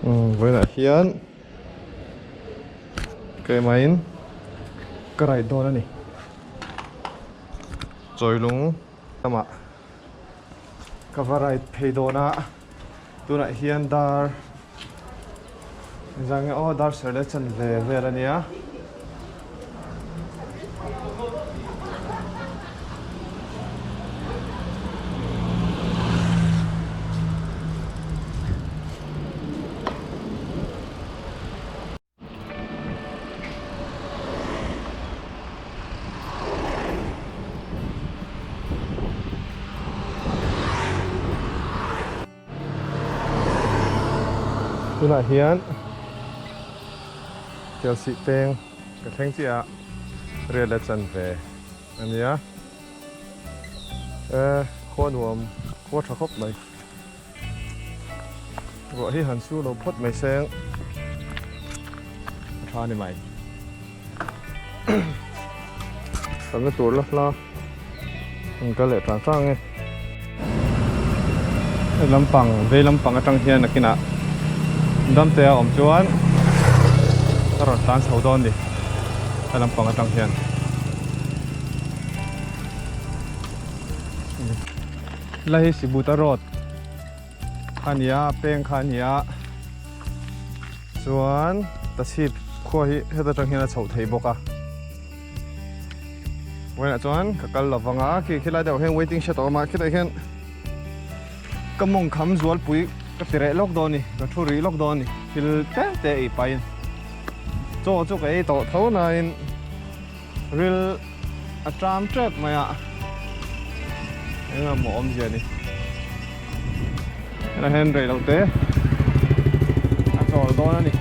Vawiinah hian keimah in ka ride dawn a ni. Chawilung lamah ka va ride phei dawn a, tunah hian dar engzah nge aw dar serh leh chanve vel a nia. Tunah hian Kelsih peng ka thleng chiah a, riat leh chanve a nia. E khua nuam khua tha khawp mai. Ruah hi han su lo phawt mai seng a tha a ni mai. Kalna tur la hla an kal leh tang tang e. Hei lampang vei lampang atang hian nakinah damte a awm chuan a rawn tlan chho dawn ni he lampang atang hian. La hi Sibuta road a ni a peng kha a ni a chuan Tachhip khua hi heta tang hian a chhoh thei bawk a vawiinah chuan ka kal lo vang a khi khilai deuh hian waiting shed a awm a khitah hian ka mawng kham zualpui ka ti reh lawk dawn a ni ka thu rih lawk dawn a ni thil tlem te ei pahin chaw chu ka ei tawh tho nain. Ril a tram tep mai a, eng emaw awmzia ni. Helai hian rei loh te a chawl dawn a ni.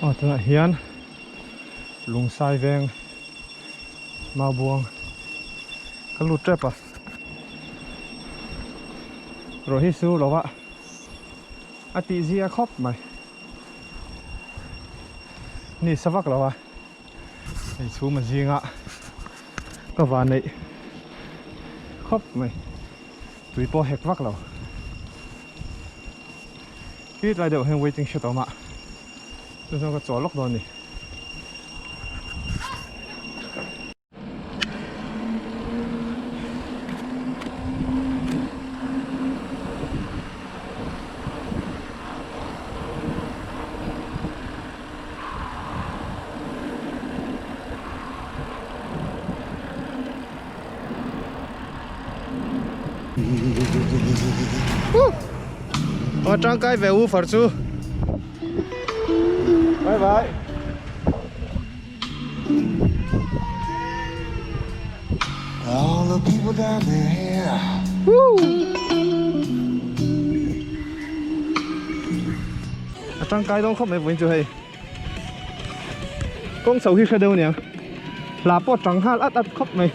Aw tunah hian Lungsai veng Maubuang ka lut tep a. Ruah hi su lo a a tih zia khawp mai ni sa vak lo a hei chhum a zinga ka van neih khawp mai tui pawh hek vak lo khi tlai deuh hian waiting shed a awm a chu chuan ka chawl lawk dawn a ni. Aw tangkai ve woofer chu bye bye. All the people down there. A tangkai dawn khawp mai vawiin chu hei kawng chho hi hre deuh aniang hla pawh tang nghal at at khawp mai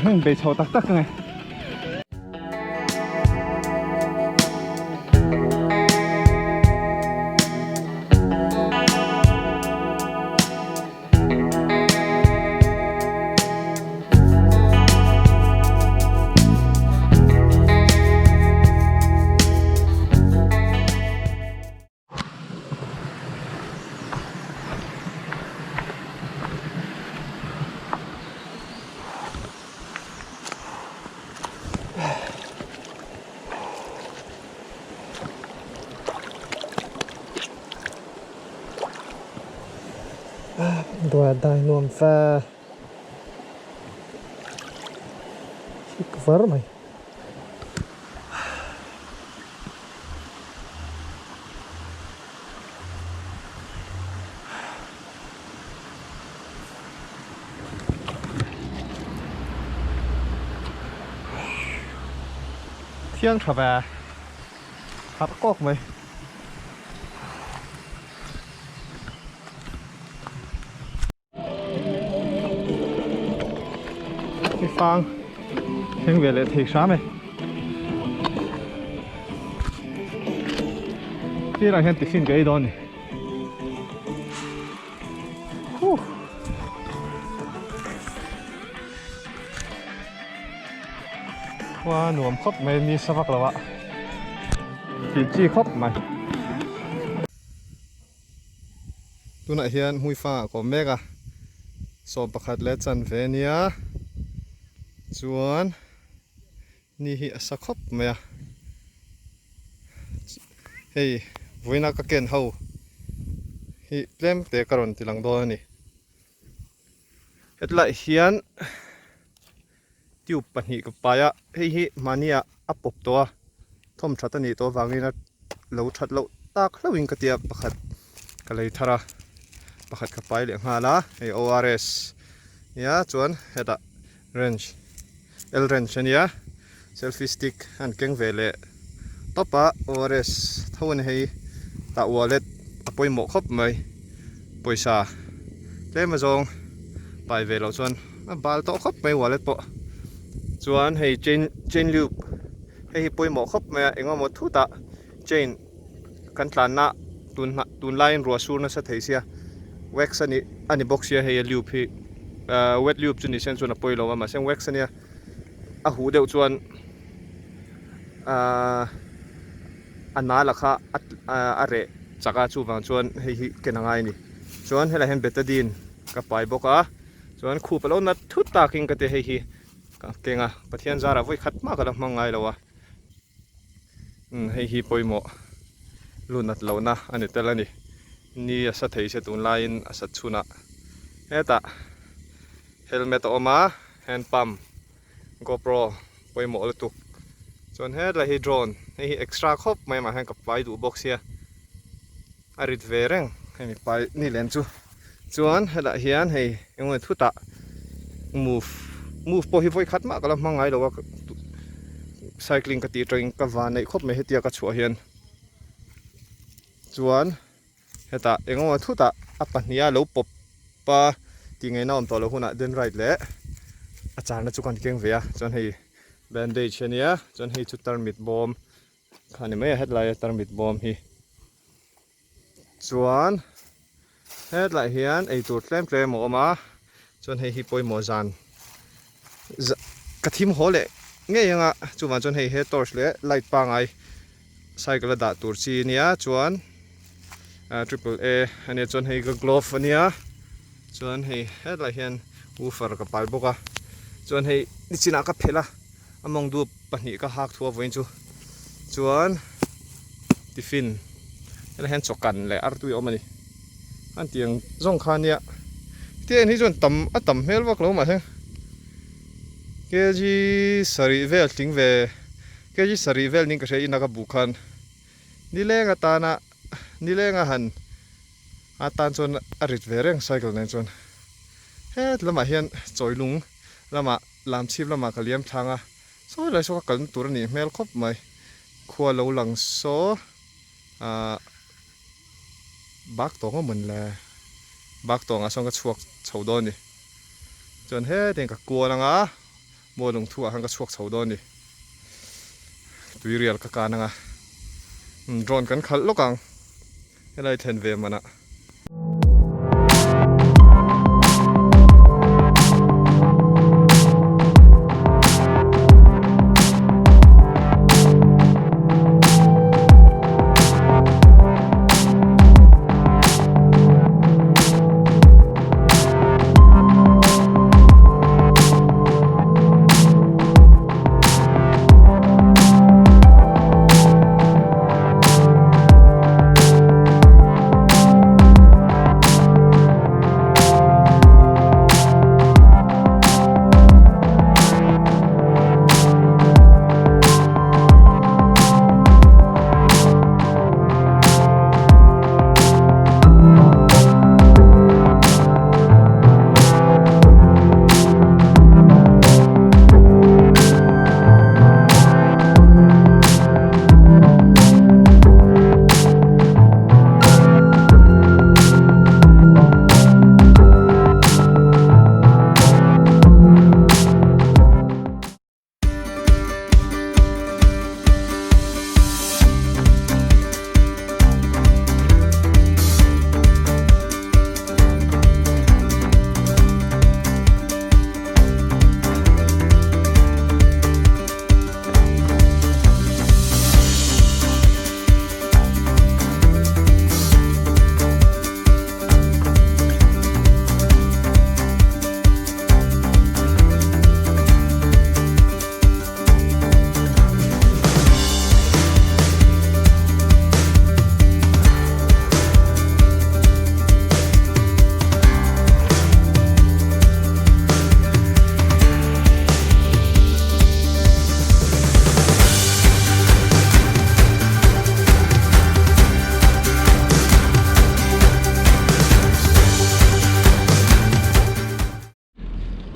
heng bei chho tak tak a nge. Dua dai nuam fa chik var mai. Thiang tha ve harh kawk mai. Cái phang thleng ve leh thei hram e. Tirah hian tiffin ka ei dawn a ni. Huh. Khua nuam khawp mai ni sa vak lo a tih chi khawp mai. Tunah hian hmuifangah ka awm mek a, 11 leh chanve nia chuan ni hi a sa khawp mai a, hei vawiina ka ken ho hi tlem te ka rawn ti lang dawn a ni. Hetlaiah hian tube pahnih ka pai a, hei hi mahnia a pawp tawh a, thawm that a nih tawh avangin a lo that loh tak hlauhin ka tia pakhat ka lei thar a, pakhat ka pai leh nghal a, hei ORS nia chuan hetah wrench L wrench a nia selfie stick an keng ve leh tawp a ORS tho a ni hei tah wallet a pawimawh khawp mai pawisa tlem azawng pai ve loh chuan a bal tawh khawp mai wallet pawh chuan hei chain chain lube hei hi pawimawh khawp mai a engemaw thutah chain kan tlanna tun tunlaiin ruah sur nasa thei sia wax a nih a ni bawk sia hei a lube hi ahh wet lube chu ni sen chuan a pawi lo a mahse wax a nia a huh deuh chuan ahh a nala kha a reh chak a chuvang chuan hei hi ken a ngai a ni chuan helaiah hian betadine ka pai bawk a chuan khup a lo nat thut takin ka ti hei hi ka keng a Pathian zarah vawi khat hma ka la hmang ngai lo a. Umm hei hi pawimawh lunat lohna a ni tel a ni. Ni a sa thei se tunlaiin a sat chhunah hetah helmet a awm a, hand pump, GoPro pawimawh lutuk. Chuan hetlai hi drone hei hi extra khawp mai mah hian ka pai duh bawk sia a rit ve reng hemi pai ni lem chu. Chuan hetah hian hei eng nge thutah move move pawh hi vawi khat mah ka la hmang ngai lo a cycling ka tih atangin ka van neih khawp mai hetia ka chhuah hian chuan hetah eng emaw thutah a pahnih a lo pawp a tih ngaihna awm tawh loh hunah den right leh a charna chu kan keng ve a chuan hei bandage ania chuan hei chu tarmit bawm kha ni mai a hetlai a tarmit bawm hi. Chuan hetlaiah hian eitur tlem tlem a awm a, chuan hei hi pawimawh zan ka thim haw leh ngei ang a, chuvang chuan hei he torch leh light pangai cycle a dah tur chi a nia chuan triple A a nia chuan hei ka glove a nia chuan hei hetlaiah hian woofer ka pai bawk a chuan hei nichinah ka phelh a a mawng dup pahnih ka hak thu a vawiin chu chuan tiffin helai hian chawkan leh artui a awm a ni an tiang zawng kha ania hetiang hi chuan tam a tam hmel vak lo mahse kg sarih vel tling ve kg sarih vel ning ka hria ina ka buh khan nileng atana nileng a han atan chuan a rit ve reng cycle nen chuan het lamah hian chawilung lamah. Lam chhip lamah ka liam thlang a, sawi lai saw ka kalna tur a nih hmel khawp mai. Khua lo lang saw ahh bak tawng a mawn le, bak tawngah sawn ka chhuak chho dawn a ni. Chuan hetiang ka kual ang a, maw lungthu ah khan ka chhuak chho dawn a ni. Tuirial ka kan ang a, drone kan khalh lawk ang. Helai thlen ve manah.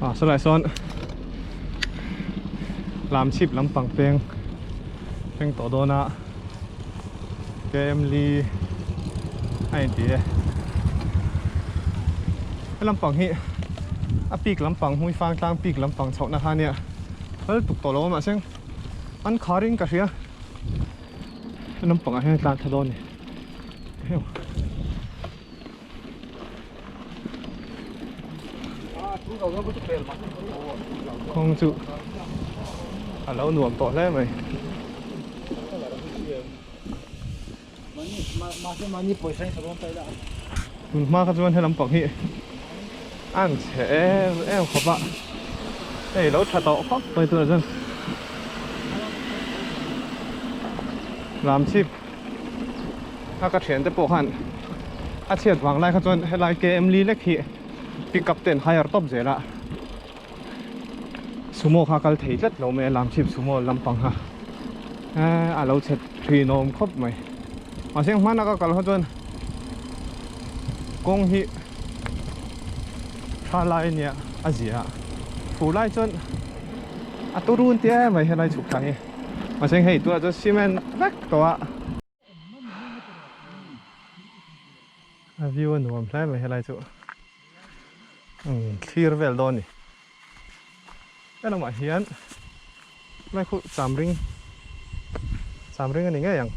Ah sawlai sawn lam chhip lampang peng thleng tawh dawn a KM li a inti e he lampang hi a peak lampang hmuifang tlang peak lampang chhohna kha ania kal tuk tawh lo a mahse an khar in ka hria he lampangah hian tlan thla dawn a ni heuh. Kawng chu a lo nuam tawh hle mai. Tun hma kha chuan he lampang hi a ang chhe em em khawp a, hei lo tha tawh khawp mai tunah chuan lam chhip. A ka thiante pawh khan a chhiat vang lai kha chuan helai KM li lek hi pick up te an hire tawp zel a sumo kha kal thei tlat lo mai a lam chhip sumo lampang kha eh a lo chhe thin awm khawp mai mahse hmana ka kal kha chuan kawng hi tha lai ania a zia a fur lai chuan a turun tia mai helai chhuk thla hi. Mahse hei tunah chuan cement vek tawh a. A view a nuam hle mai helai chu. Umm thlir vel dawn a ni. He lamah hian lai khu chamring chamring a ni ngei ang.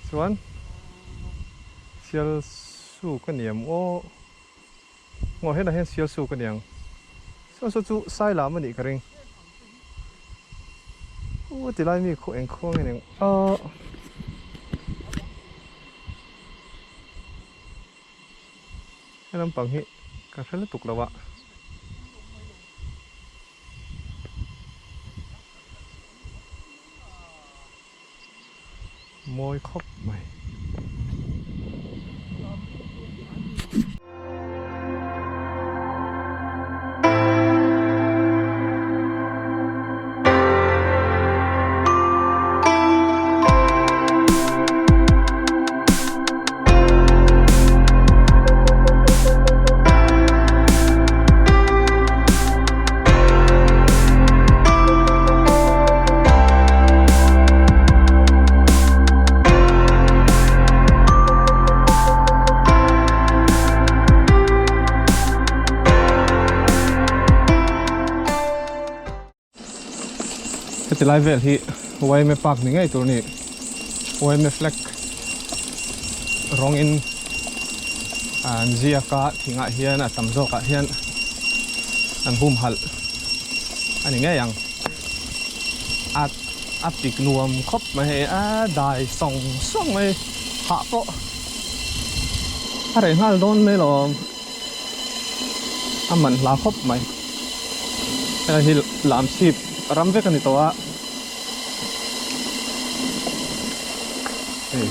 Chuan sial suk a ni em aw. Ngaw helah hian sial suk a ni ang. Saw saw chu sai lam a nih ka ring. U ti lai mi khuh eng khuang in eng aw. He lampang hi ka hre lutuk lo a. Mawi khawp mai. Heti lai vel hi YMA park ni ngei tur a ni. YMA flag rawng in an ziak a thingah hian a tam zawkah hian an humhalh a ni ngei ang. A a pik nuam khawp mai hei a dai sawng sawng mai hah pawh a reh nghal dawn mai lawm a man hla khawp mai hei hi lam chhip ram vek a ni tawh a hei.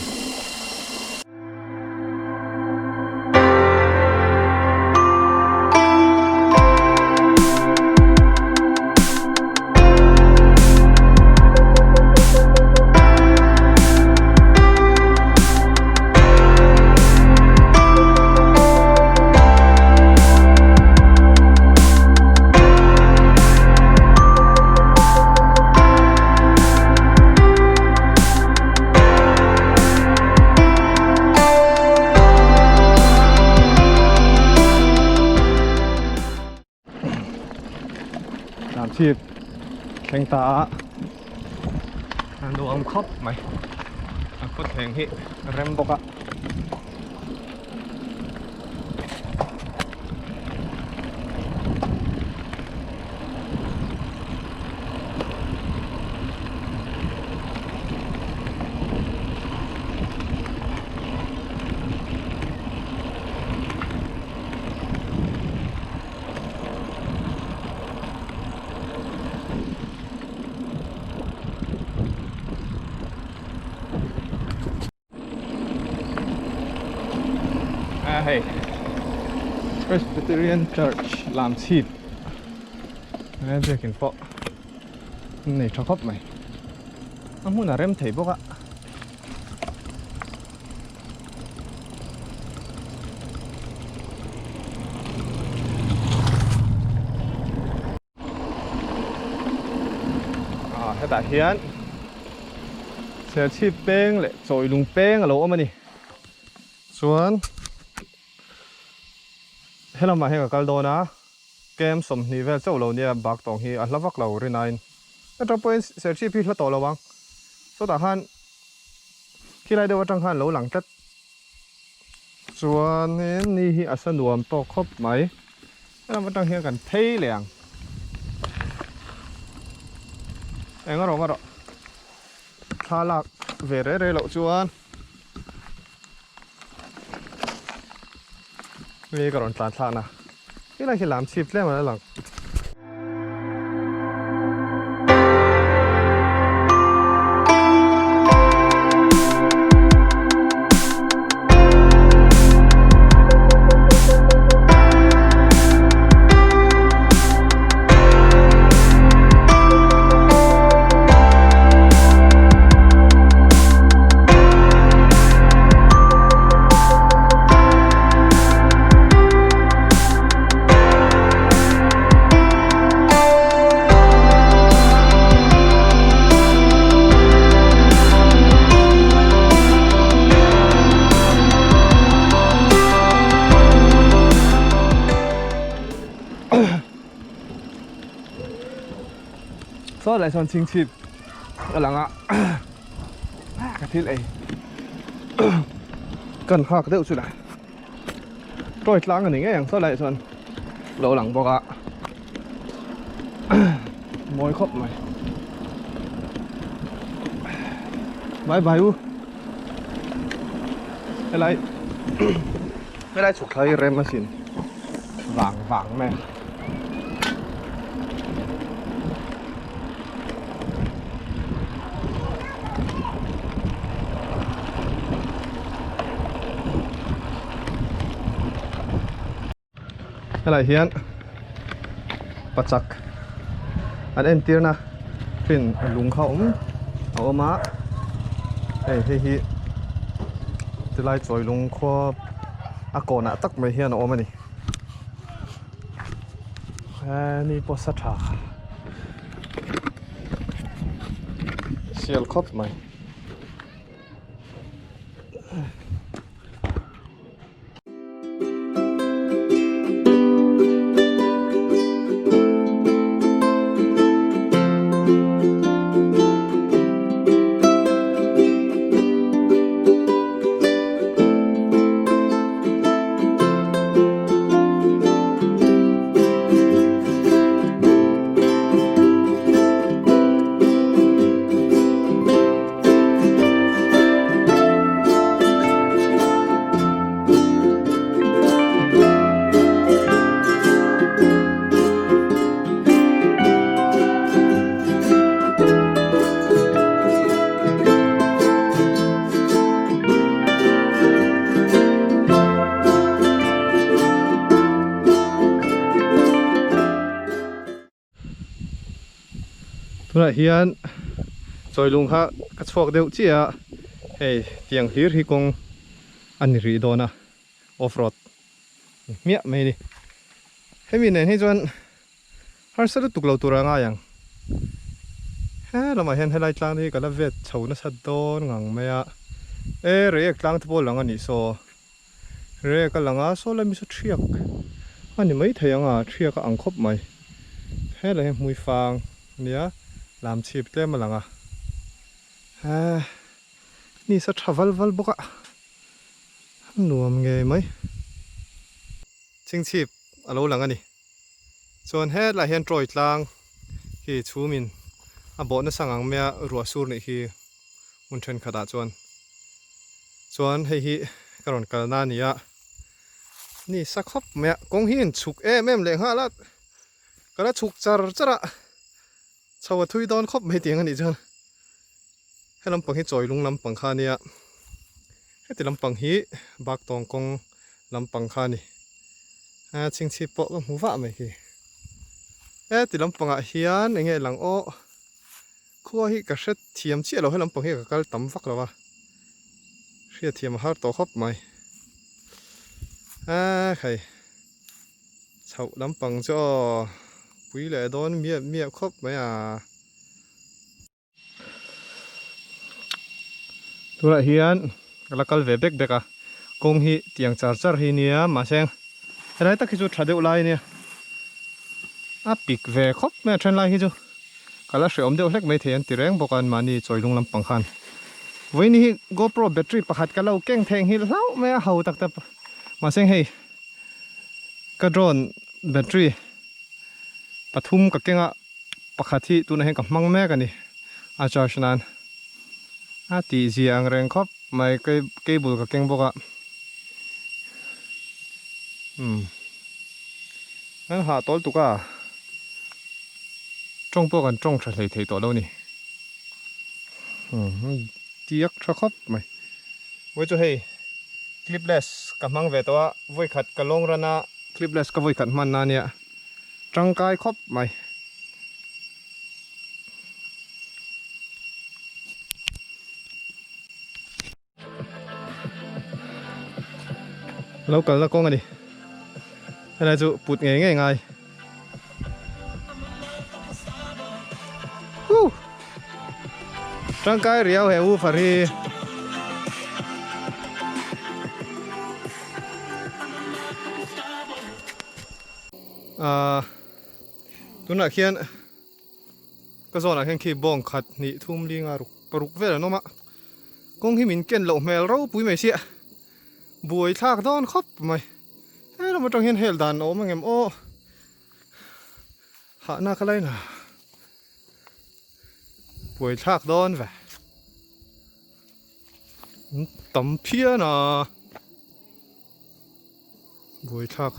Lamchhip thleng ta a a nuam khawp mai a khaw thleng hi rem bawk a. A hei Presbyterian Church lam chhip he biakin pawh an nei tha khawp mai a hmun a rem thei bawk a. Hetah hian Serchhip peng leh Chawilung peng a lo awm a ni. Chuan helamah hian ka kal dawn a, kem 20 vel chauh lo nia bak tawng hi a hla vak lo rinain atang pawhin Serchhip hi hla tawh lo ang. Sawtah khan khilai deuh atang khan lo lang tlat. Chuanin ni hi a sa nuam tawk khawp mai. Helam atang hian kan phei leh ang. Eng erawh erawh thla lak ve rei rei loh chuan mi ka rawn tlan thlak na. Helai khi lam chhip tlem a la lang. Saw lai sawn chhingchhip a lang a ka thil ei kan hak deuh chu la tawi tlang a ni ngei ang saw lai chuan lo lang bawk a mawi khawp mai bye bye u helai helai chhuk thla hi rem asin vang vang mai a. Helai hian pachak an entirna hrin lung kha awm a awm a hei hei hi tilai chawi lung khua a kawnah tak mai hian a awm a ni. Ni pawh sa tha sial khawp mai. Tunah hian chawilung kha ka chhuak deuh chiah a, hei tiang hlir hi kawng a ni rih dawn a, off road ni hmiah mai a ni. Hemi nen hi chuan harsa lutuk lo tur a ngai ang. He lamah hian helai tlang te hi ka la vet chho nasa dawn ngang mai a, e reiek tlang te pawh lang a nih saw. Rek a lang a, saw lami saw thiak a ni maithei ang a, thiak a ang khawp mai. Helai hi hmui fang a nia, lam chhip tlem a lang a. He ni sa tha val val bawk a, a nuam ngei mai. Chingchhip a lo lang a ni. Chuan hetlai hian Troy tlang hi chhumin a bawh nasa ngang mai a, ruah sur nih hi hmun thenkhatah chuan. Chuan hei hi ka rawn kalna a ni a, ni sa khawp mai a, kawng hi in chhuk em em leh nghal a, ka la chhuk char char a, chho a thui dawn khawp mai tiang a nih chuan he lampang hi chawi lung lampang kha a nia, heti lampang hi bak tawng kawng lampang kha a ni, chhingchhip pawh ka hmu vah mai khi, heti lampangah hian eng nge lang aw. Khua hi ka hre thiam chiah lo, he lampang hi ka kal tam vak lo a, hriat thiam a har tawh khawp mai. Aa khai chhoh lampang chu aw pui leh dawn miah miah khawp mai a. Tunah hian ka la kal ve bek bek a, kawng hi tiang char char hi nia mahse helai tak hi chu tha deuh lai ania a pik ve khawp mai a then lai hi chu ka la hrehawm deuh hlek maithei an ti reng bawk a anmahni chawilung lampang khan vawiin hi GoPro battery pakhat ka lo keng thei nghilh hlauh mai a ho tak tak mahse hei ka drone battery pathum ka keng a. Pakhat hi tunah hian ka hmang mek a ni a charge nan a tih zia ang reng khawp mai cable ka keng bawk a umm an hah tawl tuk a tawng pawh kan tawng tha hlei thei tawh lo a ni umm tiak tha khawp mai vawi chu hei clipless ka hmang ve tawh a vawikhat ka long run a clipless ka vawikhat hman na ania. Tangkai khawp mai. Lo kalna kawng a ni. Helai chu put ngei ngei ngai. Woo! Tangkai riau he woofer hi. Ahh tunah khian ka zawnah khian khi bawng khat hnih thum linga ruk paruk vel an awm a kawng hi min ken loh hmel ropui mai sia buai thlak dawn khawp mai helam atang hian hel dan a awm angem aw hahna ka laina buai thlak dawn ve tam phian a. Buaithlak.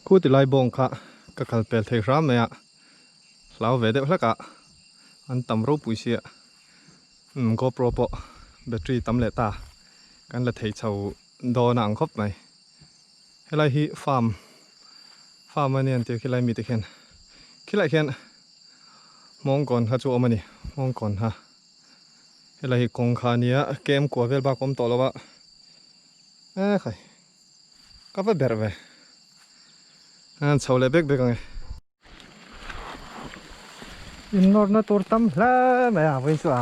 Khu ti lai bawng kha ka kal pel thei hram mai a, hlau ve deuh hlek a, an tam ropui sia. Umm GoPro pawh battery tam leh ta, kan la thei chho dawn a ang khawp mai. Helai hi farm, farm a nia an tia khilai mite khian, khilaiah khian Hmawngkawn kha chu a awm a ni, Hmawngkawn kha. Helai hi kawng kha a nia kem kua vel bak a awm tawh lo a e khai ka va berh ve an chho leh bek bek ang e. Innawrna tur tam hle mai a vawiin chu a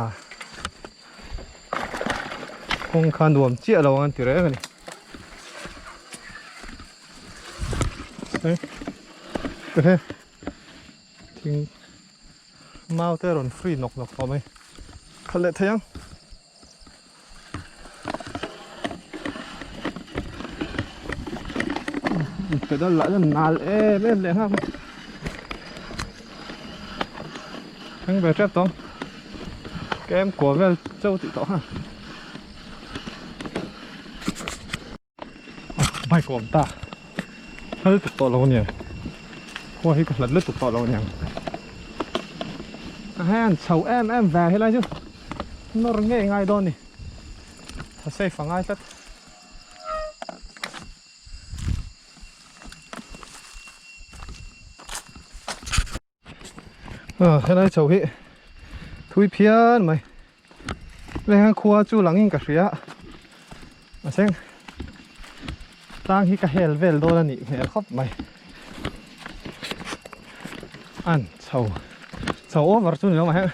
kawng kha nuam chiah lo ang an ti reng a ni. Thing. Mau te rawn free nawk nawk tawh mai. Khalh leh thei ang. Pedal lah hian nal em em leh nghak mai. Thleng ve tep tawng. Kem kua vel chauh tih tawh ha. Bike a awm ta hla lutuk tawh lo ania khua hi ka hlat lutuk tawh lo aniang a hian chho em em ve helai chu nawr ngei ngai dawn ni tha safe a ngai tlat. Helai chho hi thui phian mai leng khua chu langin ka hria a thleng tlang hi ka hel vel dawn a nih hmel khawp mai an chho chho over chu ni lo mahse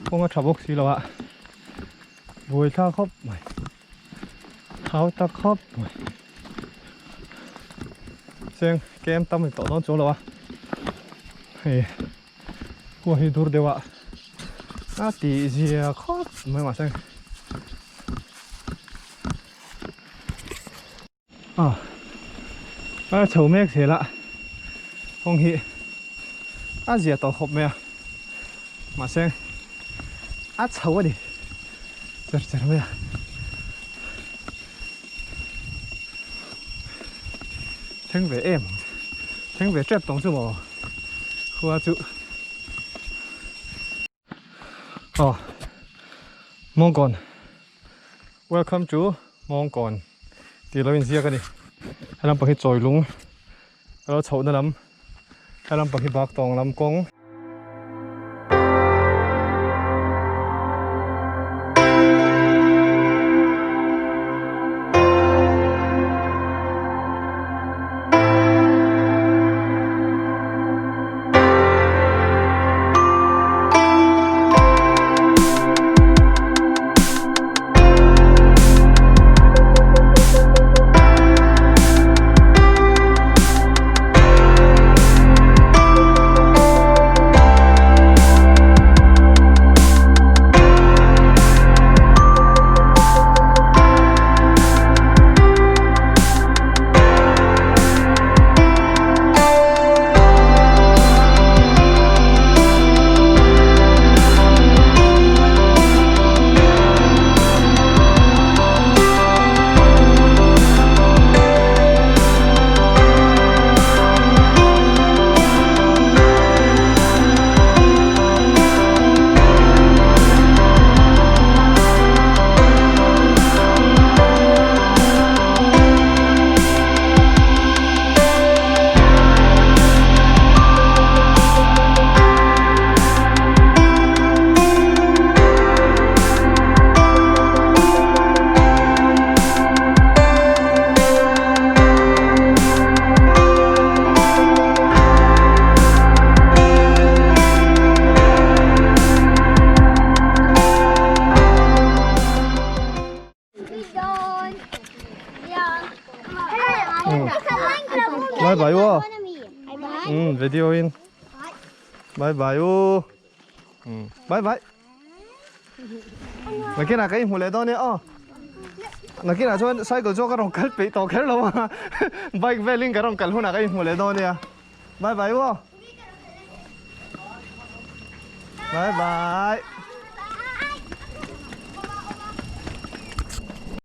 kawng a tha bawk si lo a buai thla khawp mai thau ta khawp mai. Cheng kem tam ni tawh dawn chuang lo a hei khua hi dur deuh a a tih zia khawp mai mahse a a chho mek zel a kawng hi a zia tawh khawp mai a mahse a chho a ni cher cher mai a. Thleng ve em thleng ve tep tawng chu maw khua chu aw Mawngkawn welcome to Mawngkawn tih lo inziak a ni he lampang hi Chawilung a lo chhohna lam he lampang hi Baktawng lam kawng. Bye bye u. Um video in. Bye bye u. Um bye bye. Nakinah ka inhmu leh dawn nia aw. Nakinah chuan cycle chu ka rawn kal peih tawh kher lo a. Bike velin ka rawn kal hunah ka inhmu leh dawn nia. Bye bye u aw. Bye bye.